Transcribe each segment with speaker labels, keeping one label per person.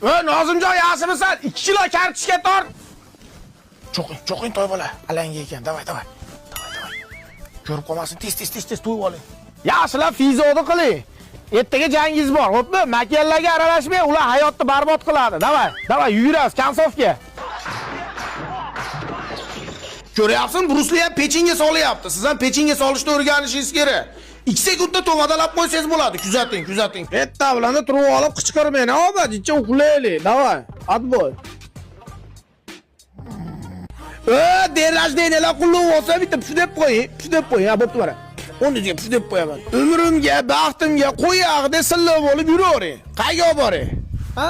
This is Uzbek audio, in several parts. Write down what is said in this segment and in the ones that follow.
Speaker 1: Nozimjon, yaxshimisan? 2 kilo kartoshka tort. Cho'qing, cho'qing toy bola. Alanga ekan. Давай, давай. Давай, давай. Ko'rib qolmasin, tez tez tez tez to'yib oling. Yaxshilab fizodi qiling. Ertaga jangingiz bor, xo'pmi? Makallarga aralashmang, ular hayotni barbod qiladi. Давай, давай, yugurasiz концовка. Ko'ryapsizmi? Brusli ham pechinga solyapti. Siz ham pechinga solishni o'rganishingiz kerak. 2 sekundda tovadalab qo'ysangiz bo'ladi. Kuzating, kuzating. Erta bilan turib olib qichqirmang, obad, icha uxlaylik. Давай, отбой. День рождения lar qulluq bo'lsa bitta puf deb qo'ying, puf deb qo'ying. Ha, bo'pti mana. O'rningizga puf deb qo'yaman. Umrimga, baxtimga qo'yog'ida silliq bo'lib yuravering. Qayerga olib boray? Ha?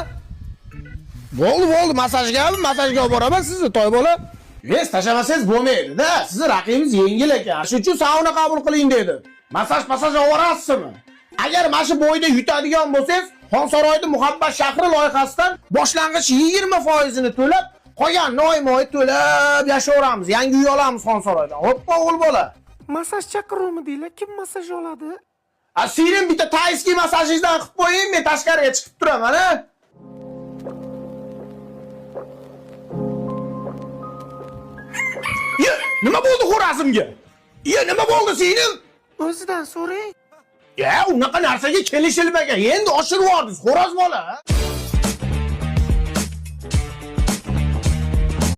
Speaker 1: Bo'ldi, bo'ldi, massajgami? Massajga olib boraman sizni, toy bola. Вес tashlamasangiz bo'lmaydi-da. Sizni raqibingiz yengil ekan. Shuning uchun sauna qabul qiling dedi. Massaj, massaj olib borasizmi? Agar mana shu бой da yutadigan bo'lsangiz, Xonsaroyda Muhabbat shahri loyihasidan boshlang'ich 20% ini to'lab, qolganini oyma-oy to'lab yashayveramiz. Yangi uy olamiz Xonsaroydan. Hoppa, o'g'il bola.
Speaker 2: Massaj chaqiruvmi? Kim massaj oladi?
Speaker 1: A, singlim, bitta тайский massajingizdan qilib qo'ying, men tashqariga chiqib turaman, a? Ye, nima bo'ldi xo'razimga? Ye, nima bo'ldi singlim?
Speaker 2: O'zidan so'rang.
Speaker 1: Ya, unaqa narsaga kelishilmagan. Endi oshirib yubordingiz, xo'roz bola.